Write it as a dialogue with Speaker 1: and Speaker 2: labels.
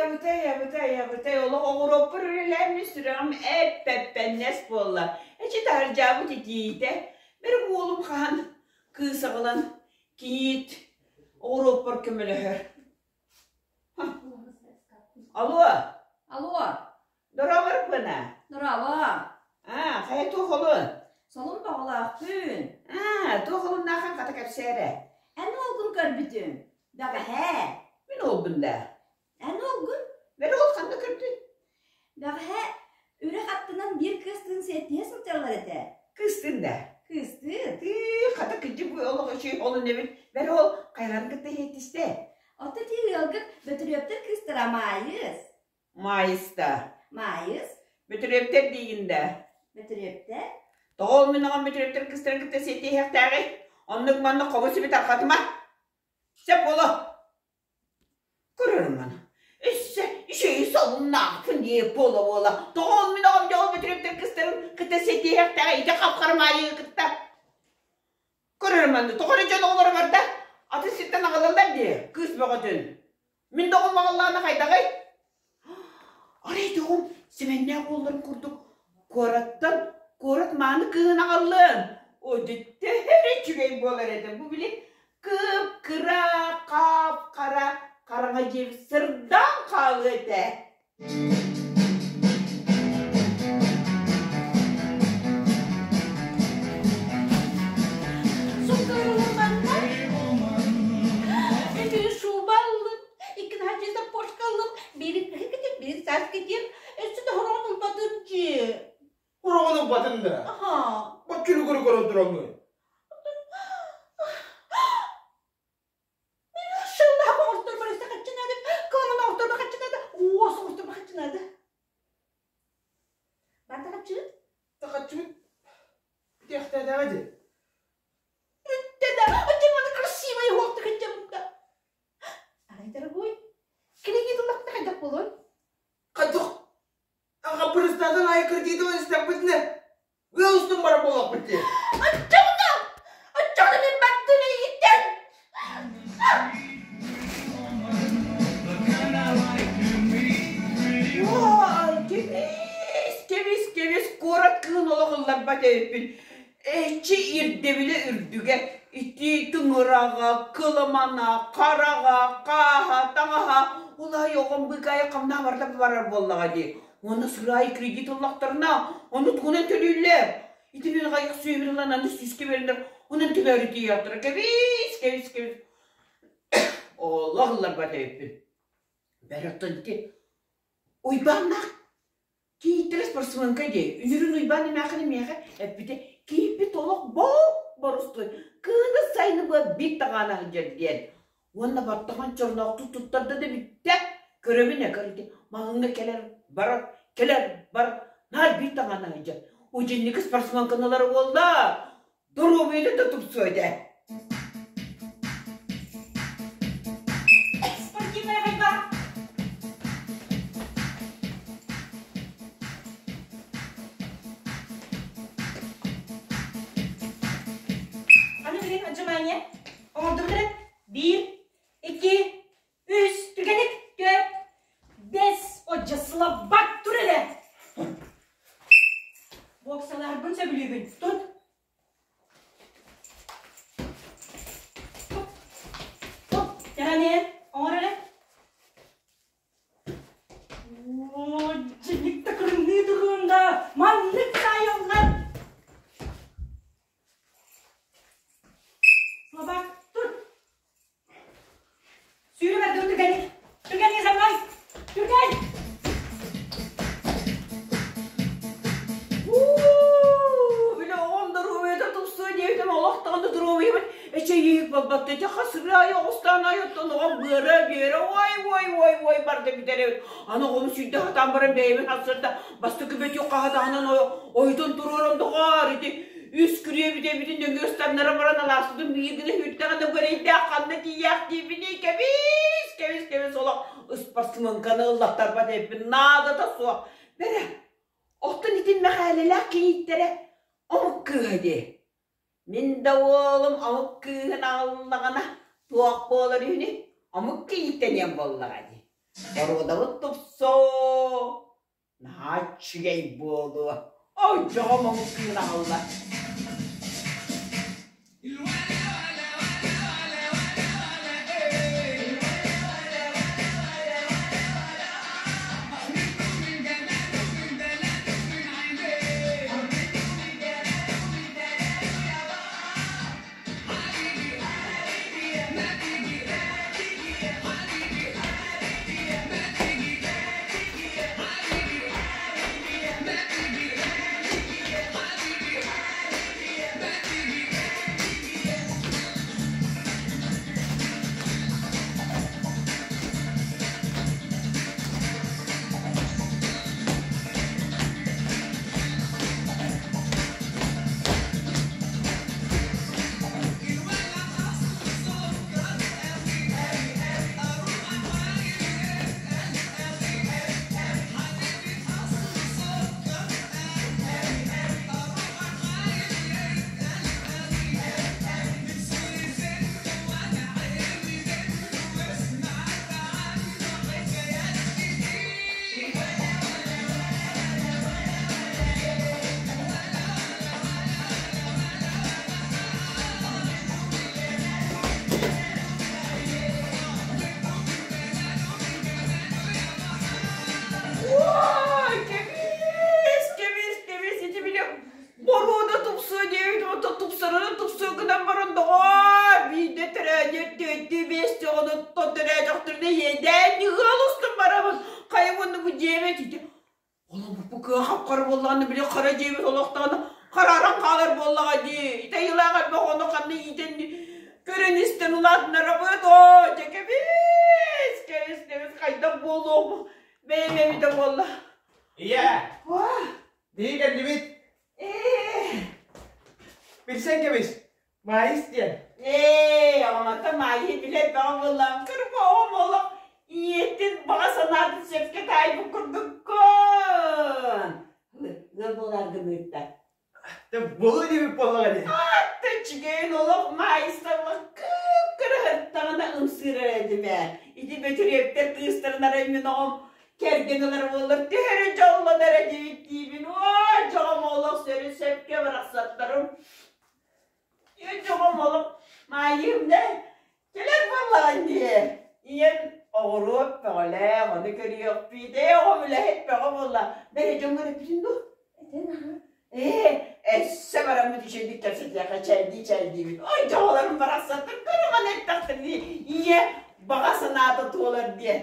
Speaker 1: Абытай, абытай, абытай, олох оҕуруоппар үлэлээммин сүрэҕим эп-эппэннэс буолла. Эчи таһырдьаабыт итиитэ. Бэрик уолум хаһан кыыс аҕалан кийиит оҕуруоппар көмөлөһөр. Алло!
Speaker 2: Алло!
Speaker 1: Дорооборукпуна?
Speaker 2: Дорообо!
Speaker 1: Аа, хайа туох олун?
Speaker 2: Солун баҕалаахпын.
Speaker 1: Аа, туох олуннаахын хата кэпсээрэ.
Speaker 2: Эн уолгун көрбүтүм. Бэҕэһээ.
Speaker 1: Мин уолбун да.
Speaker 2: Эн уолгун?
Speaker 1: Бэрэ уол ханна көрдүн?
Speaker 2: Бэҕэһээ үрэх аттынан биир кыыстыын сиэттиһэ сылдьаллар этэ.
Speaker 1: Кыыстыын да?
Speaker 2: Кыыстыын.
Speaker 1: Тыы, хата кырдьык бу олох үчүгэй олун эбит. Бэрэ уол хайаларын кытта иһиттистэ?
Speaker 2: Оттон ити ыалгыт Бөтүрүөптэр кыыстара Маайыс.
Speaker 1: Маайыс да?
Speaker 2: Маайыс.
Speaker 1: Бөтүрүөптэр диигин да?
Speaker 2: Бөтүрүөптэр.
Speaker 1: Тоҕо ол мин оҕом Бөтүрүөптэр кыыстарын кытта сиэттиһиэхтээҕий? Оннук маннык хобу сиби тарҕатыма. Сөп буолуо. Көрөрүм маны. Өссө үчүгэй солуннаахпын диэ буола-буола. Тоҕо ол мин оҕом дьоҕо Бөтүрүөптэр кыыстарын кытта сиэттиһиэхтээҕий? Ити хап-хара Маайыгы кытта. Көрөрүм манны. Тоҕо эрэ дьон оҕолоро барда атын сиртэн аҕалаллар дии кыыс бөҕөтүн. Мин доҕум маҕаллаана хайдаҕый? Арай доҕум Сэмэннээх уолларын курдук куораттан куорат мааны кыыһын аҕаллыан. Одиттэ үчүгэй буолар этэ. Бу били кып-кыра, хап-хара хараҥа дьиэбит сырдаан хаалыа этэ.
Speaker 3: Шубаллым, икки саппошкаллым, биирин кыһын кэтим, биирин саас кэтиэм, өссө да хороҕон ылбатым дии.
Speaker 4: Хороҕон ылбатын да?
Speaker 3: Аха.
Speaker 4: Баччыны көрө-көрө тураҥҥын.
Speaker 3: Шыллаах оҕустарбар өссө хаччынаады, кыламан оҕустарба хаччынаады, уос оҕустарба хаччынаады. Барда хаччыыт?
Speaker 4: Хаччыбыт бүтүөхтээтэҕэ дии.
Speaker 3: Бүттэ да, оччо маны красивый уохтук хаччабытта. Арай, дорогой, кредит ыллахпына хайдах буолуой?
Speaker 4: Хайдах? Аҕа бырыстаатын аайы кредит ылан истэхпитинэ, Ыал устун барар буолуохпут дии.
Speaker 3: Оччоҕуна, оччоҕуна мин бардым эйигиттэн.
Speaker 1: Кэбис, кэбис, кэбис, куорат кыһын олох ылларбат эбиппин. Эчи ирдэбилэ үрдүгэ, итии тыҥыраҕа, кыламана, хараҕа, хааһа, таҥаһа, улаай оҕом быыкаайы хамнаа барда барар буоллаҕа дии. Уонна сыраайы кредит ыллахтарына, ону тугунан төлүүллэр? Ити мин аҕыйах сүөһүбүн ылан аны сүүскэ бэринэр, онон төлөөрү тиийиэхтэрэ. Кэбис, кэбис, кэбис. Олох ылларбат эбиппин. Бэр оттон ити Уйбааннаах кийииттэрэ спортсменка дии. Үнүрүн Уйбаан эмээххин миэхэ эппитэ, кийииппит олох боп боростуой, кыыһы сайыны быа биир таҕаана сылдьар диэн. Уонна баттаҕын чорноохтук туттарда да бүттэ. Көрөбүн ээ, көр ити маҕаҥҥа кэлэр, барар, кэлэр, барар, наар биир таҥаана сылдьар. Удьинники спортсменканы ылара буолла, доруобуйата да тупсуо этэ.
Speaker 3: Спортивная ходьба. Аны билигин отжимание. Оҥордубут эрэ. Биир, икки, үс, түргэнник, түөрт, бэс, отдьа слабак тур эрэ. Боксаларбын сөбүлүүбүн. Тут. Тут. Тут. Тэҕэнэ, оҥор эрэ. Оо, дьиник да кырынныы туруунда, маннык таайаллар. Слабак, тур! Сүүрүк ардыгын түргэнник! Түргэнник за мной! Түргэн!
Speaker 1: Били оҕом доруобуйата тупсуо диэбитим олох даҕаны доруобуйабын эчэйиик буолбатта ити хас ырыа аайы оҕустаан аайы оттон оҕом быара биэрэ ой ой ой ой барда бүтэр эбит аны оҕом сүүрдэ сатаан баран бэйэбин хасырда бастакы бөтүөх хаһатаһынан ойутун туруоран доҕоор ити Үс күрүөбүт эбитин нөҥүө ыстаннара баран алааспытын биир гына сүүртэҕинэ бу эрэйдээх ханна тиийээх диибиний кэбис кэбис кэбис олох ыспарсымыҥканы ыллаттарбат эбиппин наадата суох бэрэ оттон ити Мэхээлэлээх кийииттэрэ омук кыыһа дии мин да уолум омук кыыһын аҕаллаҕына туох буолар үһүнүй омук кийииттэниэн буоллаҕа дии. Боруодабыт тупсуо, наһаа үчүгэй буолуо. Ойдьоҕом омук кыын аҕалла. Ой, кэбис, кэбис, кэбис, ити били боруода тупсуо диэбит, ото тупсарарын тупсуо гынан баран доҕоор, биирдэ төрөөдүөр түөртүү биэс оҕонуттан төрөөтөхтөрүнэ иэдээн ыал устун барабын, хайа уонна бу дьиэбит ити Олобуппу кыа хап-хара буоллаҕына, били хара дьиэбит олохтоҕуна харааран хаалар буоллаҕа дии. Итайылаах элбэх ону ханна иитэн көрөн-истэн улаатынарабыт. Оо, дьэ кэбис, кэбис, кэбис, хайдах буолуом бэйэм эбитэ буолла.
Speaker 4: Ийэ, биһиги кэллибит. Билсэн кэбис, Маайыс диэн.
Speaker 1: Ээ, оҕомото Маайы билэр бөҕө буоллаҕым. Кырба оҕом олох ийэтин баҕа санаатын сөпкө таайбыт курдуккун. Ыал буолааргын ыытта.
Speaker 4: Буолуо диэбит буоллаҕа дии.
Speaker 1: Аатта үчүгэйин олох Маайысталлах кып-кыра һыттаҕына ымсыырар этим ээ. Ити Бөтүрүөптэр кыыстарын арай мин оҕом кэргэн ылар буоллар төһөрө дьоллонор этибит диибин. Оо, дьоҕом олох сөрү сөпкө барахсаттарым. Дьоҕум олох маайыым да кэлэр буоллаҕын дии. Ийэм оҕуруот бөҕөлөөх, ону көрүөхпүт, ээ оҕом үлэһит бөҕө буолла. Бэйэ дьоҥҥор эппитин дуо?
Speaker 2: Этэн аһа.
Speaker 1: Ээ, өссө бараммыт үчүгэйдик кэпсэтиэххэ чэйдии-чэйдиибит. Ой, дьоҕолорум барахсаттар көрүҥ аны эттэхтэринэ ийэ баҕа санаата туолар диэн.